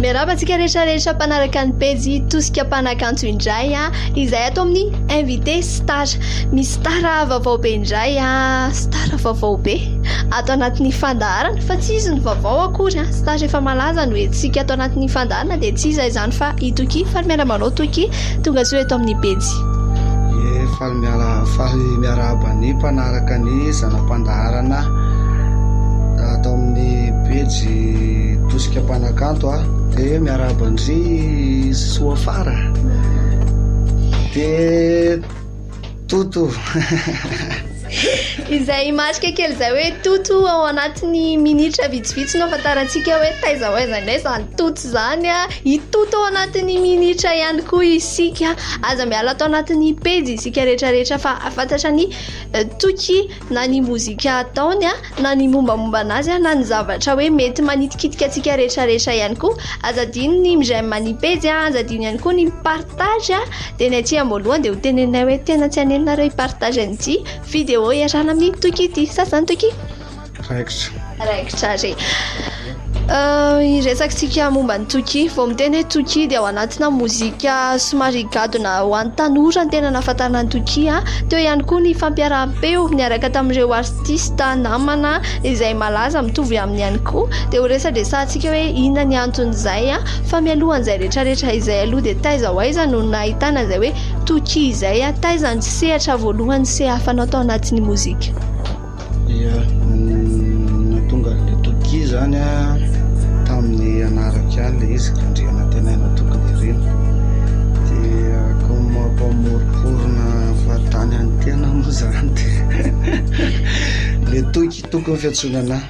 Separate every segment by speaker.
Speaker 1: Miarahaba antsika rehetra rehetra mpanaraka ny pejy Tosika Mpanakanto indray a, izay ato amin'ny invité star. Misy star vaovao be indray a, star vaovao be ato anatin'ny fandaharana fa tsy izy ny vaovao akory a, star efa malaza no entintsika ato anatin'ny fandaharana dia tsy iza izany fa i Toky. Faly miarahaba anao Toky, tonga soa eto amin'ny pejy.
Speaker 2: Ie, faly miara faly miarahaba ny mpanaraka ny zana-pandaharana ato amin'ny pejy Tosika Mpanakanto a, dia miarahaba an-dry Soafara dia Toto.
Speaker 1: Izay marika kely izay hoe Toto ao anatin'ny minitra vitsivitsy no ahafantarantsika hoe taiza ho aiza indray izany Toto izany a. I Toto ao anatin'ny minitra ihany koa isika. Aza miala ato anatin'ny pejy isika rehetrarehetra fa hahafantatra ny Toky na ny mozika ataony na ny mombamomba anazy na ny zavatra hoe mety manitikitika antsika rehetrarehetra ihany koa. Aza adino ny mi-j'aime ny pejy, aza adino ihany koa ny mi-partage. Dia ny aty am-boalohany dia ho teneninay hoe tena tsy hanenina nareo hi-partage an'ity vidéo iarahana amin'ny Toky ity. Sa izany Toky?
Speaker 2: Raikitra.
Speaker 1: Raikitra re. Hiresakantsika momba ny Toky. Vao miteny hoe Toky dia ao anatina mozika somary gadona ho an'ny tanora ny tena nahafantarana an'i Toky. Teo ihany koa ny fampiaraham-peo niaraka tamin'ireo artista namana izay malaza mitovy aminy ihany koa. Dia ho resadresahantsika hoe inona ny anton'izay. Fa mialohan'izay rehetrarehetra izay aloha dia taiza ho aiza no nahitana izay hoe Toky izay? Taiza ny sehatra voalohany nisehafanao tao anatin'ny mozika?
Speaker 2: Ia, nahatonga an'ilay Toky izany an, tamin'ny anarako ihany ilay izy, Randrianantenaina Tokinirina. Dia comme mampamoromporona fahatany an'ny tena moa izany dia ilay Toky, Toky no fiantsoana an'ahy.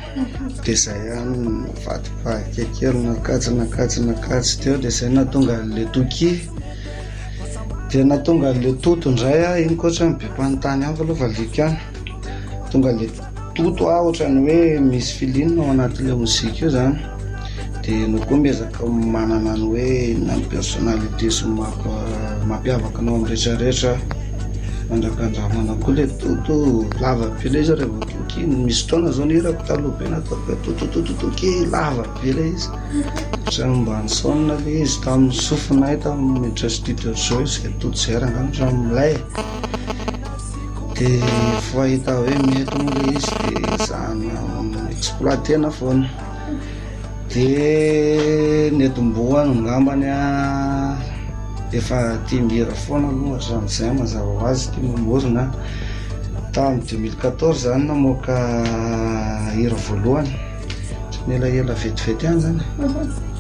Speaker 2: Dia izay ihany no nivadibadika kely, nakajy nakajy nakajy teo dia izay no nahatonga an'ilay Toky. Dia nahatonga an'ilay Toto indray aho, iny koa ohatran'ny be mpanontany ihany fa aloha valiako ihany. Tonga le toto aho ohatran'ny hoe misy feeling ao anatin'ilay mozika io zany. Dia ianao koa miezaka manana ny hoe inona ny personnalité sy ny mampiavaka anao amin'ny rehetra rehetra. Andrakandrahana koa le toto, lava be ilay izy rehefa toky. Misy fotoana zao ny hirako taloha be nataoko hoe toto toto toky, lava be ilay izy. Ohatran'ny mba ni-sonne ilay izy tamin'ny sofinay tamin'ny miditra studio Joyce, izay toto izay rangahy ohatran'ny milay. Dia efa hita hoe mety moa ilay izy dia ezahana exploiter-na foana. Dia ny atombohany angambany an, efa tia mihira foana aloha hatramin'izay mazava ho azy, tia mamorona. Tamin'ny 2014 zany namoaka hira voalohany, tsy elaela vetivety ihany zany.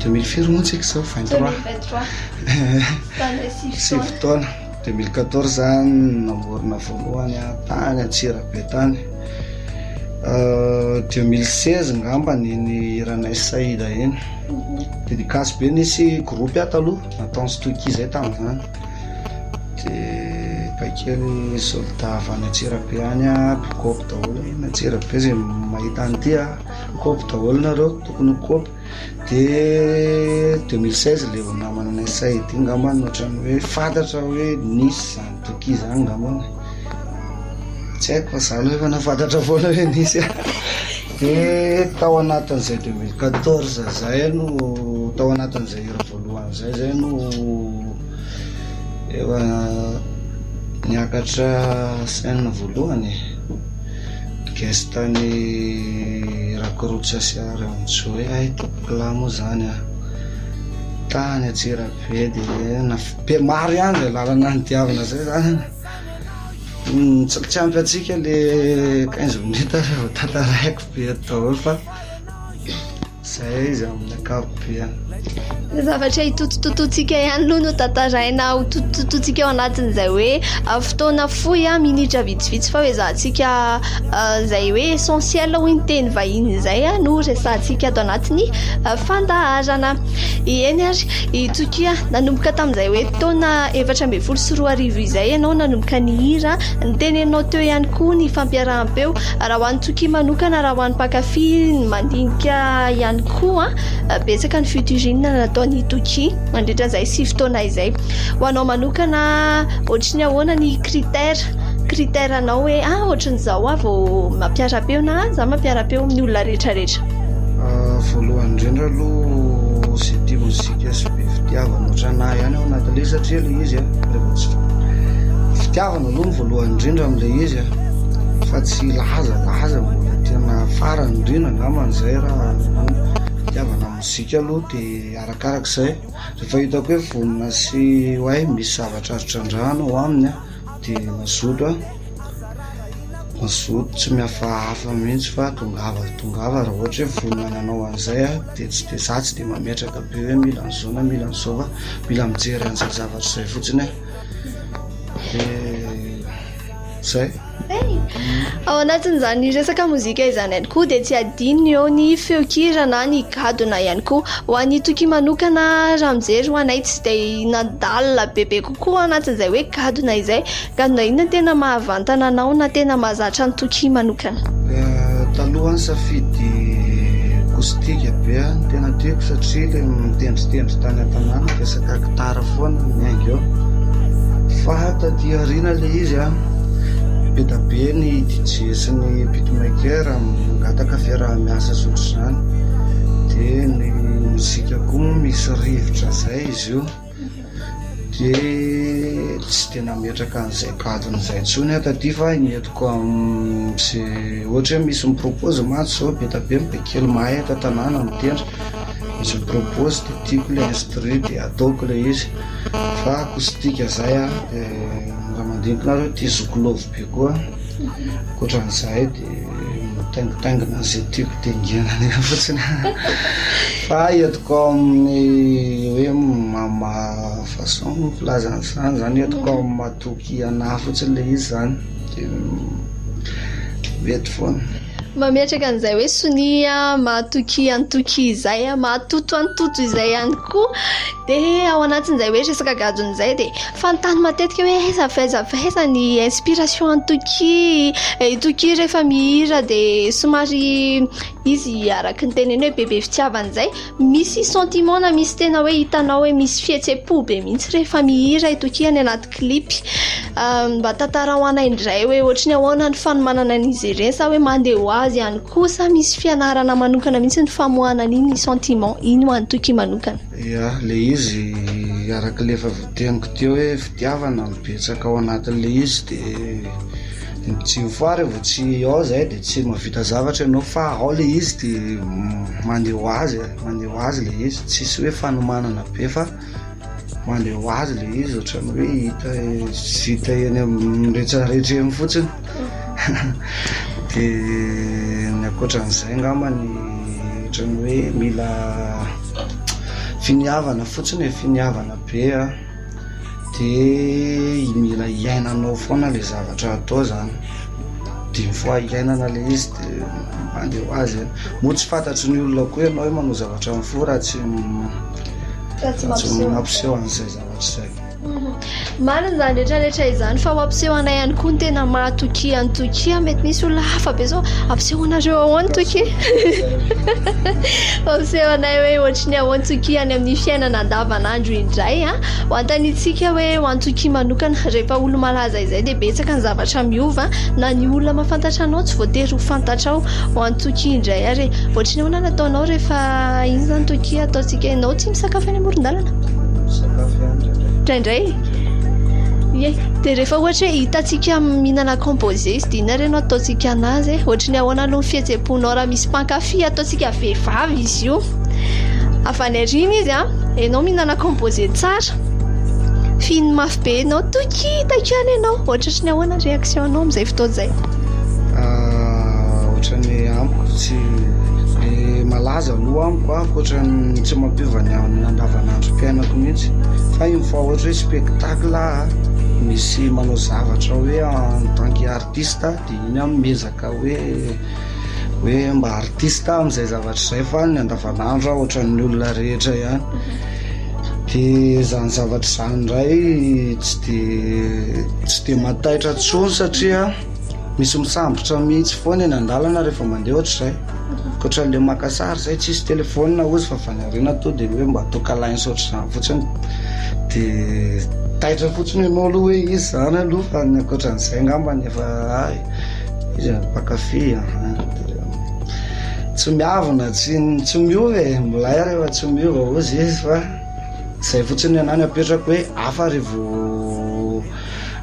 Speaker 2: 2000 firy moa tsika izao? 23. Sivy taona. 2014 aho no namorona voalohany tany Antsirabe tany. 2016 ngamba iny hiranay Saïda iny. Dédicace be nisy groupe aho taloha, nataon'i Stocky zay tamin'izany. Dia baikely soldat avy any Antsirabe any mpikopy daholo any Antsirabe zay mahita an'ity kopy daholo nareo, tokony ho kopy. Dia 2016 ilay vao namana anay Saïd iny ngambany ohatran'ny hoe fantatra hoe nisy izany Toky izany ngambany. Tsy haiko fa za aloha efa nahafantatra foana hoe nisy. Dia tao anatin'izay 2014 zay no tao anatin'izay hira voalohany zay zay no efa niakatra scène voalohany e. Guest any Rakorotsa sy Aranjoe hay tompokolahy moa zany an. Tany Antsirabe dia be maro ihany zay lalana nidiavina zay zany. Tsy ampy antsika le 15 minutes rehefa tantaraiko be daholo fa. Zay izy amin'ny ankapobeny.
Speaker 1: Ny zavatra hitotototoantsika ihany aloha no tantaraina ho totototoantsika ao anatin'izay hoe ah, fotoana fohy ah, minitra vitsivitsy fa hoezahantsika ah, izay hoe essentiel hoy ny teny vahiny izay ah, no resahantsika ato anatin'ny ah, fandaharana. Eny ary, i Tokia, nanomboka tamin'izay hoe taona 2014 izay ianao nanomboka nihira, niteneninao teo ihany koa ny fampiaraham-peo. Raha ho an'i Toky manokana, raha ho an'ny mpankafy ny mandinika ihany koa, betsaka ny featuring nataon'i Toky mandritra izay sivy taona izay. Ho anao manokana, ohatry ny ahoana ny critère, critère anao hoe ah ohatran'izao aho vao mampiara-peo na za mampiara-peo amin'ny olona rehetra rehetra?
Speaker 2: Voalohany indrindra aloha. izay tia mozika sy be fitiavana ohatran'ahy ihany ao anatin'ilay izy satria ilay izy a, rehefa tsy fitiavana aloha no voalohany indrindra amin'ilay izy a, fa tsy laza, laza mbola tena farany indrindra angambany izay raha fitiavana mozika aloha dia arakarak'izay, rehefa hitako hoe vonona sy oay misy zavatra azo trandrahana ao aminy a dia mazoto aho. Mazoto tsy mihafahafa mihitsy fa tongava tongava raha ohatra hoe vonona ny hanao an'izay aho dia tsy dia za tsy dia mametraka be hoe mila an'izao na mila an'izao fa mila mijery an'izay zavatra izay fotsiny aho dia zay.
Speaker 1: Ao anatin'izany resaka mozika izany ihany koa dia tsy adino eo ny feon-kira na ny gadona ihany koa. Ho an'i Toky manokana raha mijery ho anay tsy dia nandalina bebe kokoa ao anatin'izay hoe gadona izay. Gadona inona no tena mahavantana anao na tena mahazatra an'i Toky manokana?
Speaker 2: Taloha nisafidy acoustique be aho no tena tiako satria ilay mitendritendry tany an-tanàna resaka gitara foana no miainga eo. Fa taty aoriana ilay izy an, be dia be ny DJ sy ny beatmaker mangataka fiaraha-miasa sy ohatr'izany. Dia ny mozika koa moa misy rivotra izay izy io. Dia tsy dia nametraka an'izay gadona izay intsony aho taty fa entiko amin'izay ohatra hoe misy mi-propose mantsy izao be dia be ny baikely mahay eto an-tanàna mitendry, misy mi-propose dia tiako ilay instru dia ataoko ilay izy fa acoustique izay an, dia raha mandinika nareo tia zouk love be koa. Ankoatran'izay dia mitaingitaingina an'izay tiako taingenana eo fotsiny fa entiko amin'ny hoe mama façon ny filazana an'izany zany, entiko amin'ny mahatoky anahy fotsiny ilay izy zany dia mety foana.
Speaker 1: Mametraka an'izay hoe sonia mahatoky an'i Toky izay, mahatoto an'i Toto izay ihany koa dia ao anatin'izay hoe resaka gadona izay dia Fanontany matetika hoe aiza avy aiza avy aiza ny inspiration an'i Toky? I Toky rehefa mihira dia somary izy araka ny teneny hoe bebe fitiavana izay. Misy sentiment na misy tena hoe hitanao hoe misy fihetsem-po be mihitsy rehefa mihira i Toky any anaty clip. Mba tantarao anay indray hoe ohatry ny ahoana ny fanomanana an'izy ireny sa hoe mandeha ho azy ihany koa sa misy fianarana manokana mihitsy ny famoahana an'iny sentiment iny ho an'i Toky manokana?
Speaker 2: Ya, le izy araka le efa voateniko teo hoe fitiavana no betsaka ao anatin'le izy de tsy une fois revo tsy ao zay de tsy mahavita zavatra ianao fa ao le izy de mandeha ho azy e, mandeha ho azy le izy, tsisy hoe fanomanana be fa mandeha ho azy le izy ohatran'ny hoe hita hita eny amin'ny retraretra eny fotsiny de ny ankoatran'izay angambany ohatran'ny hoe mila Finiavana fotsiny e, finiavana be a, de mila iainanao foana le zavatra atao zany, dimy fois iainana le izy de mandeha ho azy e, moa tsy fantatry ny olona koa ianao hoe manao zavatra amin'ny fo raha tsy raha tsy mampiseho an'izay zavatra izay.
Speaker 1: Marina izany rehetra rehetra izany fa ho ampiseho anay ihany koa ny tena maha Tokia an'i Tokia. Mety misy olona hafa be zao ampiseho anareo ahoana Tokia. Ampiseho anay hoe ohatry ny ahoana Tokia any amin'ny fiainana andavanandro indray a. Ho antanitsika hoe ho an'i Tokia manokana rehefa olo-malaza izay dia betsaka ny zavatra miova na ny olona mahafantatra anao tsy voatery ho fantatrao. Ho an'i Tokia indray ary ohatry ny ahoana ny ataonao rehefa iny izany Tokia ataontsika ianao tsy misakafo eny amoron-dalana?
Speaker 2: Misakafo ihany indraindray.
Speaker 1: Indraindray? Ie. Dia rehefa ohatra hoe hitantsika mihinana composé izy dia inona re no ataontsika anazy e? Ohatry ny ahoana aloha ny fihetseham-ponao raha misy mpankafy ataontsika vehivavy izy io? Avy any aoriana izy an, ianao mihinana composé tsara, fihiny mafy be ianao, Toky, hitako ihany ianao. Ohatry ny ahoana ny réaction-nao amin'izay fotoana izay?
Speaker 2: Ah, ohatran'ny amiko tsy le malaza aloha amiko ah, ankoatran'ny tsy mampiova ny amin'ny andavanandrom-piainako mihitsy fa une fois ohatra hoe spectacle ah, misy manao zavatra hoe en tant que artiste dia iny aho miezaka hoe hoe mba artiste aho amin'izay zavatra izay fa ny andavanandro aho ohatran'ny olona rehetra ihany. Dia izany zavatra izany indray tsy dia tsy dia mahataitra intsony satria misy misambotra mihitsy foana eny an-dalana rehefa mandeha ohatr'izay. Ankoatran'ilay maka sary izay tsisy telefaonina hozy fa avy any aoriana tonga dia hoe mba atao câlin sy ohatr'izany fotsiny. Dia taitra fotsiny ianao aloha hoe iza izany aloha fa ny ankoatran'izay angambany efa hay izy mpankafy an. Tsy miavona, tsy tsy miova e, milay rehefa tsy miova hozy izy fa zay fotsiny ny anah ny apetrako hoe hafa revo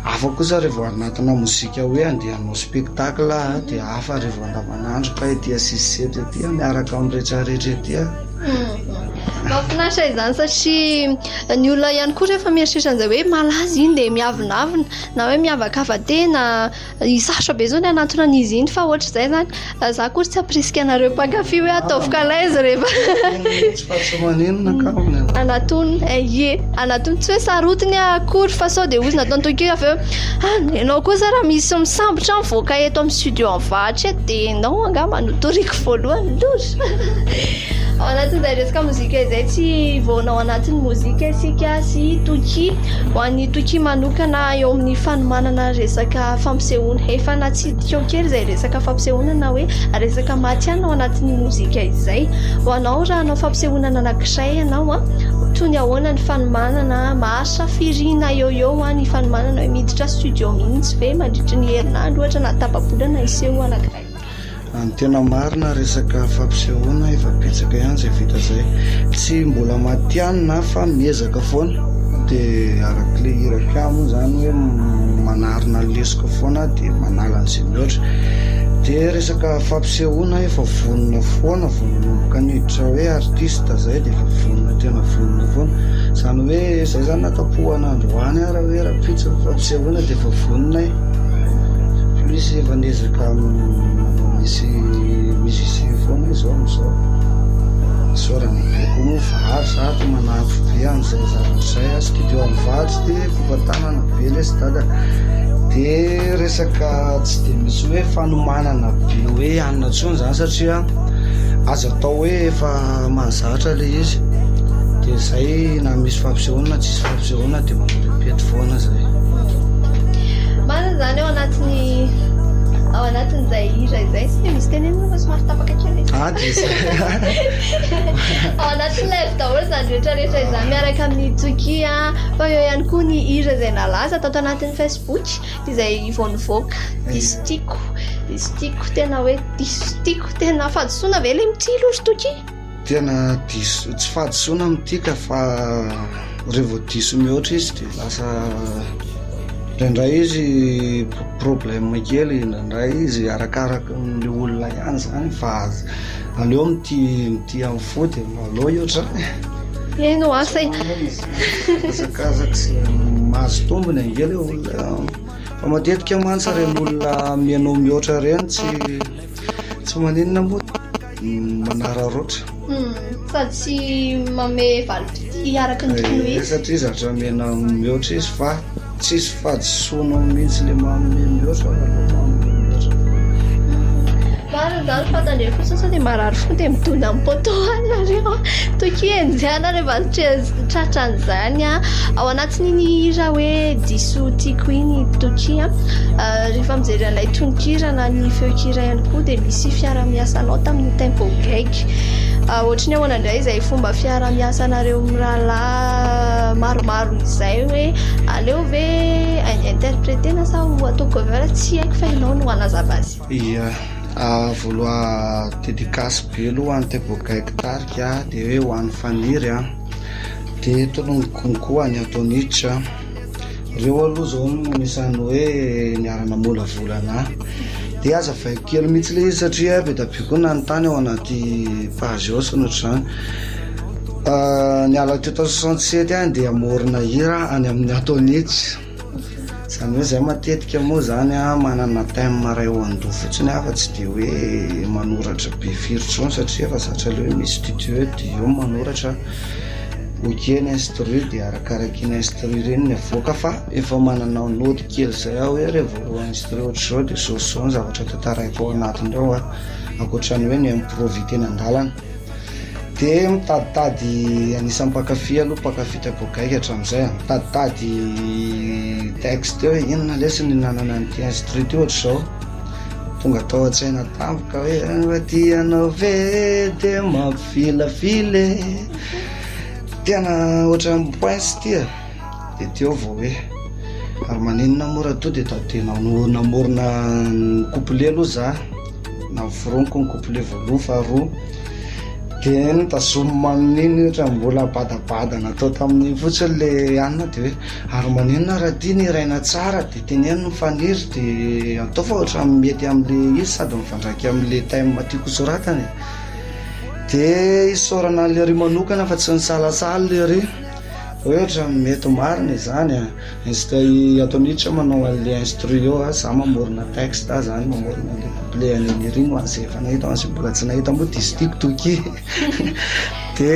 Speaker 2: hafa kosa revo anatina mozika hoe andeha hanao spectacle de hafa revo andavanandro kay ety asisisetra ety miaraka amin'ny retraretra ety a.
Speaker 1: Mahafinaritra izany satria ny olona ihany koa rehefa mieritreritra an'izay hoe malaza iny dia miavonavona na hoe miavakava-tena. Sarotra be zao ny hanantona an'izy iny fa ohatr'izay zany. Za akory tsy hampirisika anareo mpankafy hoe ataovy kalaise rehefa
Speaker 2: Tsy fa tsy maninona ka aminy.
Speaker 1: Anatony, eh, ie, anatony tsy hoe sarotiny akory fa sao dia ozy nataony Toky avy eo. Ah, ianao kosa raha misy misambotra mivoaka eto amin'ny studio Anvahatra eto dia ianao angamba no toriko voalohany loza. Ao anatin'izay resaka mozika izay tsy voana ao anatin'ny mozika isika sy Toky. Ho an'i Toky manokana eo amin'ny fanomanana resaka fampisehoana. Efa natsidika eo kely izay resaka fampisehoana na hoe resaka matihanina ao anatin'ny mozika izay. Ho anao raha hanao fampisehoana anankiray ianao, toy ny ahoana ny fanomanana, maharitra firiana eo eo ny fanomanana hoe miditra studio mihitsy ve mandritry ny herinandro ohatra na tapa-bolana hiseho anankiray?
Speaker 2: Ny tena marina resaka fampisehoana efa betsaka ihany izay vita izay. Tsy mbola matihanina fa miezaka foana. Dia araka ilay hirako ihany moa izany hoe manarina lesoka foana dia manala an'izay mihoatra. Dia resaka fampisehoana efa vonona foana vao nanomboka niditra hoe artiste izay dia efa vonona tena vonona foana. Izany hoe izay izany na tapohana androany ary hoe rahampitso ny fampisehoana dia efa vonona e. Plus efa niezaka manao misy musicien foana izao amin'izao. Isaorana be koa moa vary za to manampy be amin'izay zavatra izay. Studio Amivary ity kopa-tanana be lesy dada. Dia resaka tsy dia misy hoe fanomanana be hoe hanina intsony izany satria azo atao hoe efa mahazatra ilay izy. Dia izay na misy fampisehoana na tsisy fampisehoana dia manao répète foana izay.
Speaker 1: Marina izany ao anatin'ny ao anatin'izay hira izay tsy dia misy tenenina fa somary tapaka kely izy.
Speaker 2: Ah, dia izay.
Speaker 1: Ao anatin'ny live daholo izany rehetra rehetra izany miaraka amin'ny Toky fa eo ihany koa ny hira izay nalaza tato anatin'ny Facebook izay vao nivoaka diso tiako diso tiako tena hoe diso tiako tena fahadisoana ve ilay mitia aloha ry Toky?
Speaker 2: Tena diso tsy fahadisoana mitia ka fa rehefa diso mihoatra izy dia lasa indraindray izy problème kely indraindray izy arakaraka ny olona ihany izany fa aleo mitia mitia amin'ny fo dia aleo hihoatra.
Speaker 1: Eny ho asa e.
Speaker 2: Asakasaka sy mahazo tombony ange ilay olona fa matetika mantsy ireny olona mihaino mihoatra ireny tsy tsy maninona moa manararaotra.
Speaker 1: Sady tsy manome valim-pitia araka ny tokony ho izy.
Speaker 2: Satria zatra mena mihoatra izy fa tsisy fahadisoanao mihitsy le manome mihoatra fa aleo manome mihoatra foana.
Speaker 1: Marina izany fa tandremo fotsiny sao dia marary fo dia midona amin'ny poteau any nareo. Toky enjehana rehefa tratran'izany. Ao anatin'iny hira hoe diso tiako iny Toky a. Rehefa mijery an'ilay tononkira na ny feonkira ihany koa dia misy fiarahamiasanao tamin'ny Tempo Gaigy. Ohatry ny ahoana indray izay fomba fiarahamiasanareo mirahalahy maromaro izay hoe aleo ve interpréter-na sa ho atao cover tsy haiko fa ianao no hanazava azy.
Speaker 2: Ia, voaloha dédicace be aloha ho an'ny Tempo Gaigy tarika dia hoe ho an'i Faniry a, dia tononiko koa ny Antonich. Ireo aloha izao no anisan'ny hoe niara-namolavola anà. Dia hazavaiko kely mihitsy ilay izy satria be dia be koa nanontany ao anaty page ao sy ny ohatr'izany. Niala teo tao 67 aho dia hamorona hira any amin'ny Antonich. Izany hoe izahay matetika moa izany manana thème iray ao an-doha fotsiny aho fa tsy dia hoe manoratra be firy intsony satria efa zatra ilay hoe misy studio dia eo manoratra. Ok ny instru dia arakaraky iny instru ireny ny avoaka fa efa manana note kely zay aho hoe revo instru ohatr'izao dia zao sy zao ny zavatra tantaraiko ao anatiny ao a, ankoatran'ny hoe ny improvis teny an-dalana. Dia mitaditady anisan'ny mpankafy aloha, mpankafy Tempo Gaigy hatramin'izay a, mitaditady texte hoe inona lesy ny nanana an'ity instru ity ohatr'izao, tonga tao an-tsaina tampoka hoe raha tianao ve dia mampifilafila e. Tena ohatran'ny poince ity e! Dia teo vao hoe ary maninona moa raha toa dia tadidinao namorona couplet aloha za. Noforoniko ny couplet voaloha, faharoa. Dia notazomina amin'iny ohatra mbola badabada natao tamin'iny fotsiny le anona dia hoe ary maninona raha ity ny hiraina tsara dia teneno ny faniry dia atao fa ohatran'ny mety amin'le izy sady mifandraika amin'le thème tiako hosoratana e. Dia isaorana an'i Lery manokana fa tsy nisalasala Lery hoe ohatran'ny mety marina izany a. Inst i Antonitch manao an'le instru eo a, za mamorona texte zany, mamorona an'le couplet an'i Nirina ho an'izay efa nahita, ho an'izay mbola tsy nahita moa diso tiako Toky. De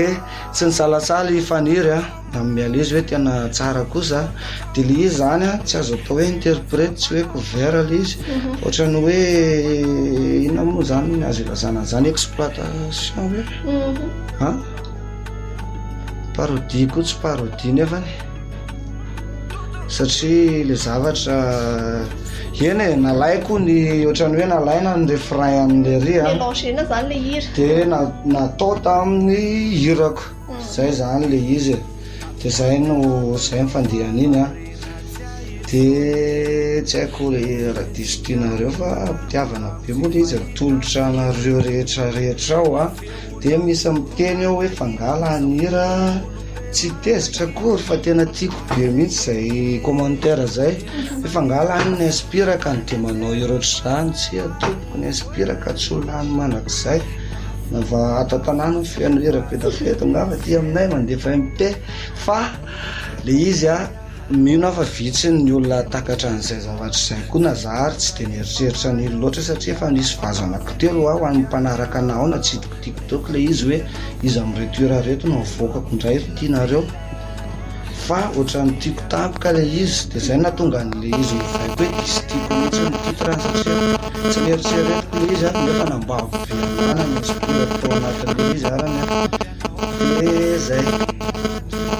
Speaker 2: tsy nisalasala i Faniry a, nanome an'le izy hoe tena tsara kosa, de le izy zany a tsy azo atao hoe interprète, tsy hoe cover le izy, ohatran'ny hoe inona moa zany ny azo ilazana an'izany, exploitation ve? An? Parodie koa tsy parodie nefany. Satria le zavatra eny e, nalaiko ny ohatran'ny hoe nalaina ny refrain an'le ry a.
Speaker 1: Mélangena zany le hira.
Speaker 2: De natao tamin'ny hirako. Zay zany le izy e. De zay no zay ny fandehan'iny a. De tsy haiko le raha diso tianareo fa fitiavana be moa le izy atolotra anareo rehetra rehetra ao a. De misy miteny eo hoe fa nga lany hira. Tsy tezitra akory fa tena tiako be mihitsy izay commentaire zay hoe fa nga lany ny inspire ka ny dia manao hira ohatr'izany, tsia tompoko ny inspire ka tsy ho lany mandrakizay na va ato an-tanàna feno hira be da be tongava aty aminay mandefa MP fa le izy a mino aho fa vitsy ny olona hahatakatra an'izay zavatra izay koa na za ary tsy dia nieritreritra an'iny loatra satria efa nisy vazo anankitelo aho ho an'ny mpanaraka anah ao natsidiko TikTok ilay izy hoe iza amin'ireto hira ireto no avoakako indray ry tianareo fa ohatran'ny tiako tampoka ilay izy dia izay no nahatonga an'ilay izy novaiko hoe diso tiako mihitsy ny titre satria tsy nieritreretiko ilay izy nefa nambabo be anah na ni-inspire-ko tao anatin'ilay izy arany aho dia izay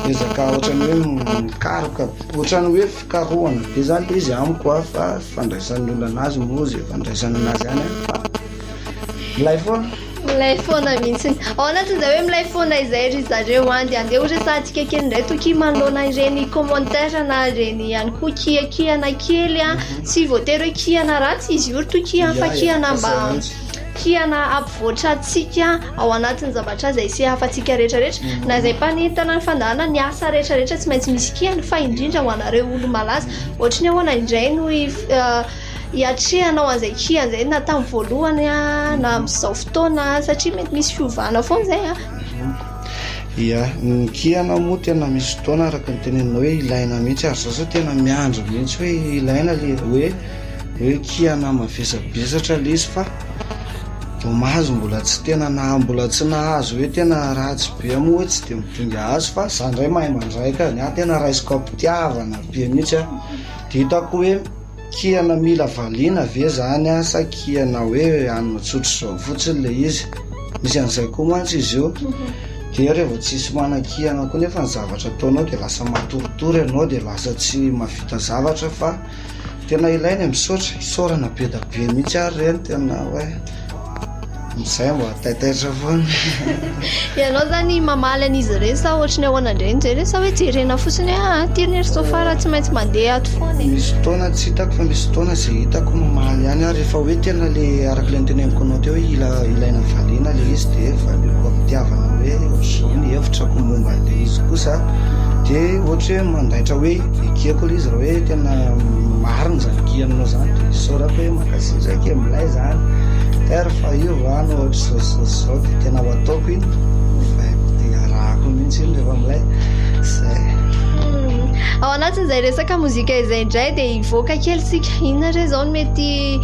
Speaker 2: ezaka ohatran'ny hoe mikaroka ohatran'ny hoe fikarohana be izany ilay izy amiko a fa fandraisan'ny olona anazy moa izay fandraisana anazy ihany fa Milay foana.
Speaker 1: Milay foana mihitsy. Ao anatin'izay hoe milay foana izay ry zareo an, dia andeha ho resahantsika kely indray Toky manoloana ireny commentaire na ireny ihany koa kiakiana kely an. Tsy voatery hoe kiana ratsy izy io ry Toky an, fa kiana mba kiana hampivoatra antsika ao anatin'ny zavatra izay isehafantsika rehetra rehetra. Na izay mpanentana ny fandaharana ny asa rehetra rehetra tsy maintsy misy kiana fa indrindra ho anareo olo-malaza. Ohatry ny ahoana indray no hiatrehanao an'izay kiana izay na tamin'ny voalohany na amin'izao fotoana satria mety misy fiovana foana izay an.
Speaker 2: Ia, ny kiana moa tena misy fotoana araka ny teneninao hoe ilaina mihitsy ary za zao tena miandry mihitsy hoe ilaina le hoe hoe kiana mavesabesatra le izy fa dommage mbola tsy tena na mbola tsy nahazo hoe tena ratsy be moa hoe tsy de midongy azy fa za ndray mahay mandray ka, ny ahy tena raisiko am-pitiavana be mihitsy an, de hitako hoe Kiana mila valiana ve zany an sa kiana hoe hanina tsotra izao fotsiny le izy? Misy an'izay koa mantsy izy io. Dia rehefa tsisy manakiana koa nefa ny zavatra ataonao dia lasa matoritory ianao dia lasa tsy mahavita zavatra fa tena ilaina e, misaotra, isaorana be da be mihitsy ary ireny tena hoe. Izay mba taitaitra foana.
Speaker 1: Ianao zany mamaly an'izy ireny sa ohatry ny ahoana indray no jerena sa hoe jerena fotsiny hoe ah ty ry Sofara tsy maintsy mandeha ato foana e.
Speaker 2: Misy fotoana tsy hitako fa misy fotoana izay hitako mamaly ihany aho rehefa hoe tena le araka ilay noteneniko anao teo hoe ila ilaina valiana ilay izy dia valiako am-pitiavana hoe ohatr'izao ny hevitrako momba an'ilay izy kosa dia ohatra hoe mandaitra hoe ekeko ilay izy raha hoe tena marina izany kianinao izany dia isaorako hoe mankasitraka e milay izany. Terre fa io va no ohatry zao sy zao sy zao dia tena ho ataoko iny ovaiko dia arahako mihitsy iny rehefa milay zay.
Speaker 1: Ao anatin'izay resaka mozika izay indray dia hivoaka kely tsika. Inona re izao no mety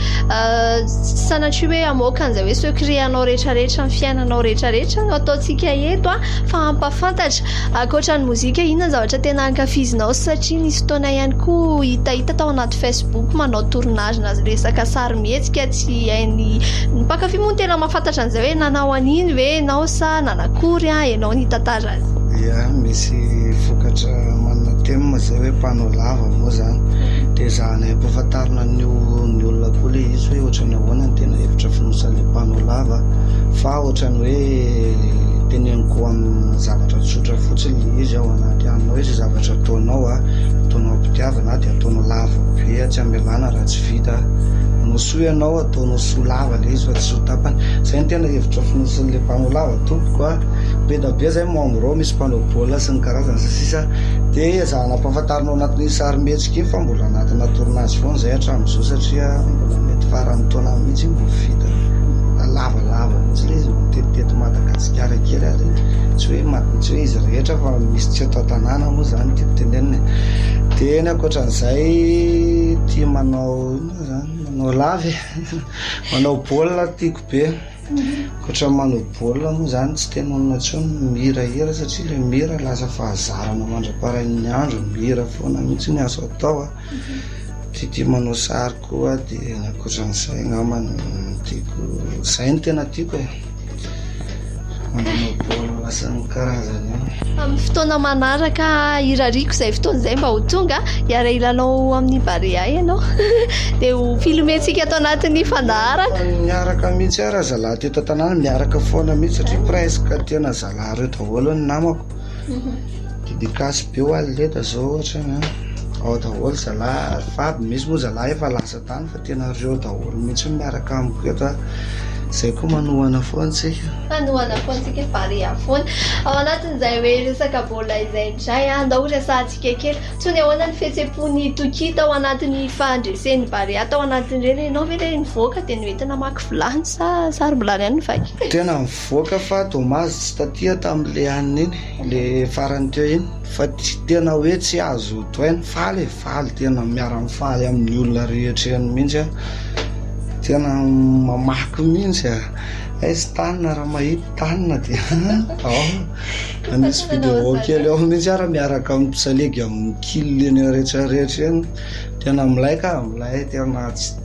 Speaker 1: sanatria hoe hamoaka an'izay hoe secret anao rehetrarehetra ny fiainanao rehetrarehetra no ataontsika eto fa hampafantatra. Ankoatra ny mozika, inona ny zavatra tena ankafizinao satria nisy fotoana ihany koa hitahita tao anaty Facebook manao tournage na resaka sarimihetsika tsy hain'ny ny mpankafy moa no tena mahafantatra an'izay hoe nanao an'iny ve ianao sa nanakory an ianao nitantara azy.
Speaker 2: Ia, misy vokatra manana thème zay hoe mpanao lava moa zany dia ezahanay ampahafantarina ny ny olona koa ilay izy hoe ohatran'ny ahoana ny tena hevitra fonosan'ilay mpanao lava fa ohatran'ny hoe. Teneniko amin'ny zavatra tsotra fotsiny le izy ao anaty anao hoe izay zavatra ataonao a, ataonao am-pitiavana dia ataonao lava be tsy amelana raha tsy vita. Manao soa ianao ataonao soa lava le izy fa tsy soa tapany. Izay no tena hevitra fonosin'le mpanao lava tompoko a. Be da be zay membre ao misy mpanao baolina sy ny karazany sy ny sisa dia ezahana ampahafantarina ao anatin'iny sarimihetsika iny fa mbola anatina tournage foana izay hatramin'izao satria mbola mety faran'ny taona mihitsy iny vao vita. Lavalava mihitsy ilay izy, miteto Madagasikara kely ary tsy hoe tsy hoe izy rehetra fa misy tsy eto an-tanàna moa izany tiako tenenina e. Dia ny ankoatran'izay tia manao inona izany, manao lava e, manao baolina tiako be. Ankoatra ny manao baolina moa izany tsy tenenina intsony ny mihirahira satria ilay mihira lasa fahazarana mandra-parain'ny andro, mihira foana mihitsy ny azo atao a. Tiatia manao sary koa aho dia ny ankoatran'izay angamba no tiako, izay no tena tiako e. Manao baolina sy ny karazany io.
Speaker 1: Amin'ny fotoana manaraka irariako izay fotoana izay mba ho tonga hiara-hilalao amin'ny Barea ianao dia ho filmentsika ato anatin'ny fandaharana.
Speaker 2: Miaraka mihitsy ary zalahy teto an-tanàna, miaraka foana mihitsy satria presque tena zalahy ireo daholo ny namako. Dédicace be ho an'i Leda zao ohatra an, ao daholo zalahy ary Faby, misy moa zalahy efa lasa tany fa tena reo daholo mihitsy no miaraka amiko eto an, zay koa manohana foana tsika.
Speaker 1: Manohana foana tsika, Barea foana. Ao anatin'izay hoe resaka baolina izay indray an, andao horesahantsika kely. Toy ny ahoana ny fihetsem-pon'i Toky tao anatin'ny fandresen'ny Barea tao anatin'ireny? Ianao ve ilay nivoaka dia noentina namaky vilany sa sarom-bilany ihany no vaky?
Speaker 2: Tena nivoaka fa dommage tsy taty aho tamin'ilay anona iny. Le farany teo iny fa tsy tena hoe tsy azo tohaina, faly e, faly tena miara-mifaly amin'ny olona rehetra eny mihitsy aho, tena mamaky mihitsy a, aiza tanina raha mahita tanina dia ao, misy vidéo kely ao mihitsy ary miaraka amin'ny mpisalegy amin'ny kil eny rehetra rehetra eny, tena milay ka, milay tena tsy,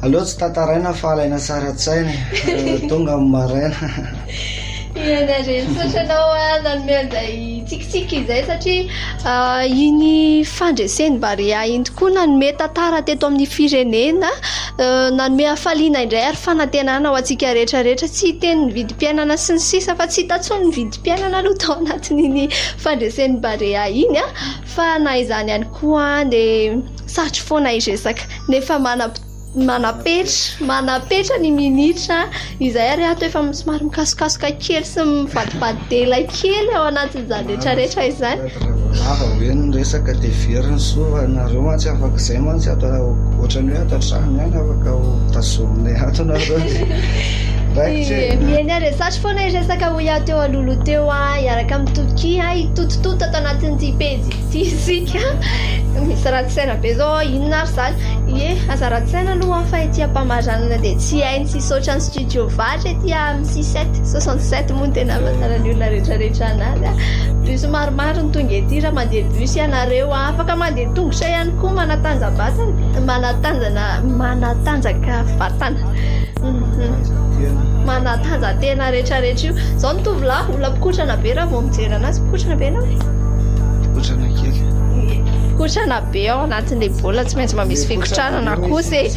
Speaker 2: aleo tsy tantaraina fa alaina sary an-tsaina e, tonga amin'ny maraina.
Speaker 1: Eny ary e, misaotra anao nanome an'izay tsikitsiky izay satria iny fandresen'i Barea iny tokoa nanome tantara teto amin'ny firenena, nanome hafaliana indray ary fanantenana ho antsika rehetra rehetra, tsy hiteny ny vidim-piainana sy ny sisa fa tsy hita intsony ny vidim-piainana aloha tao anatin'iny fandresen'i Barea iny fa na izany ihany koa dia satry foana hiresaka nefa manam-potoana Manapetra, manapetra ny minitra izay ary ato efa somary mikasokasoka kely sy mivadibadela kely ao anatin'izany rehetrarehetra izany.
Speaker 2: Lava hoe ny resaka dia very ny soa fa nareo mantsy afaka izay mantsy ato ohatran'ny hoe ato an-trano ihany afaka ho tazominay ato nareo dia raikitra e.
Speaker 1: Eny ary e, satry foana hiresaka hoy aho teo alohaloha teo a, hiaraka amin'i Toky a, hitotototo ato anatin'ity pejy ity isika. Misy ratsy saina be izao, inona ary izany? Ie, aza ratsy saina aloha an, fa ety am-pamaranana dia tsy hay ny tsisy ohatran'ny studio vatra ety amin'ny six sept, 67 moa no tena ahafantaran'ny olona rehetrarehetra anazy an. Bus maromaro no tonga ety raha mandeha bus ianareo an, afaka mandeha tongotra ihany koa manatanjabatana, manatanjana, manatanjaka vatana, manatanjatena rehetrarehetra io. Izao ny tovolahy, olona mpikotrana be raha vao mijery anazy, mpikotrana be ianao e?
Speaker 2: Mpikotrana kely.
Speaker 1: Mpikotrana be ao anatin'ilay baolina, tsy maintsy mba misy fikotranana kosa e.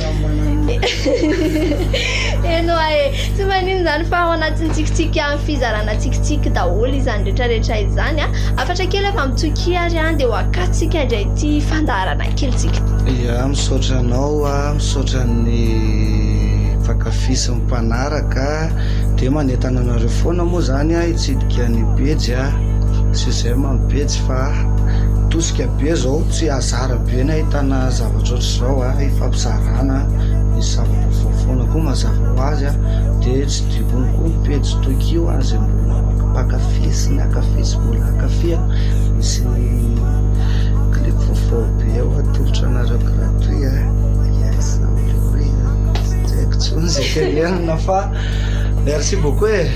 Speaker 1: Eny hoa e, tsy maninona izany fa ao anatin'ny tsikitsiky amin'ny fizarana tsikitsiky daholo izany rehetrarehetra izany a. Hafatra kely avy amin'i Tsoky ary an, dia ho akatsika indray ity fandaharana kelintsika ity.
Speaker 2: Ya, misaotra anao a, misaotra ny mpankafy sy ny mpanaraka, dia manentana anareo foana moa izany a hitsidika ny pejy a, sy izay amin'ny pejy fa tosika be izao, tsy hasard be ny ahitana zavatra ohatr'izao a, hifampizarana, misy zava-baovao foana koa mazava ho azy a, dia tsidihony koa ny pejy Toky ho an'izay mbola mpankafy sy ny hankafy sy mbola hankafy a, misy clip vaovao be ao atolotra anareo gratuit a, yes, am'le hoe tsy haiko intsony izay tenenina fa merci beaucoup e,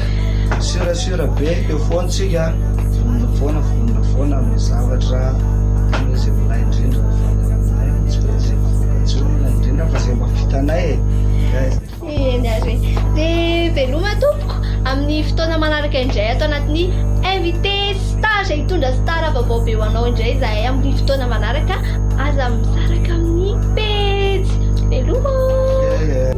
Speaker 2: sûr sûr be eo foana tsika, vonona foana vonona foana amin'ny zavatra tena hoe izay milay indrindra avy any aminay, tsy hoe izay voka-tsoa milay indrindra fa izay mba vitanay e, guys.
Speaker 1: Eny ary e. Dia veloma tompoko amin'ny fotoana manaraka indray ato anatin'ny invité star izay hitondra star vaovao be ho anao indray izahay amin'ny fotoana manaraka. Aza misaraka amin'ny pejy. Veloma.
Speaker 2: Yeah, yeah.